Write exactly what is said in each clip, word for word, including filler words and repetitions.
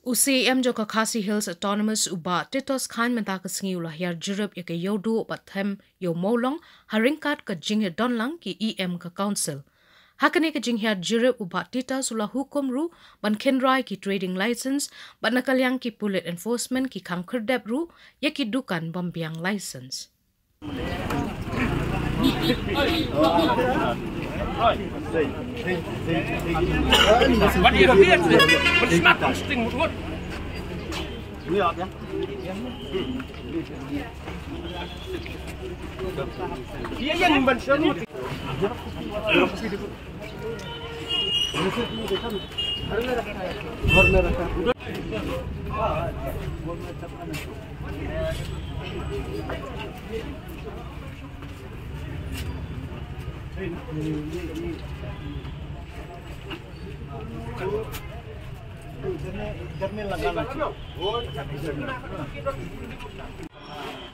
U C E M jong ka Khasi Hills Autonomous u Bah Titos Chyne mynta ka sngi u la hiar jurip ïa ka Ïewduh bad Them Ïew Mawlong ha ryngkat ka jingïadonlang ki E M ka Council. Ha kane ka jinghiar jurip u Bah Titos u la hukum ruh ban khynra ïa ki trading license bad na ka liang ki pulit enforcement ki khang khyrdep ruh ïa ki dukan bym biang license.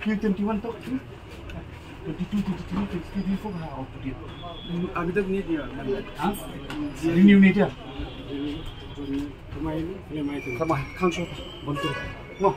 Q twenty-one to, twenty-two, twenty-three, twenty-four, ha, up to date. अभी तक नहीं दिया। हाँ? Renew नहीं दिया। Sama, kan so, bantu. No.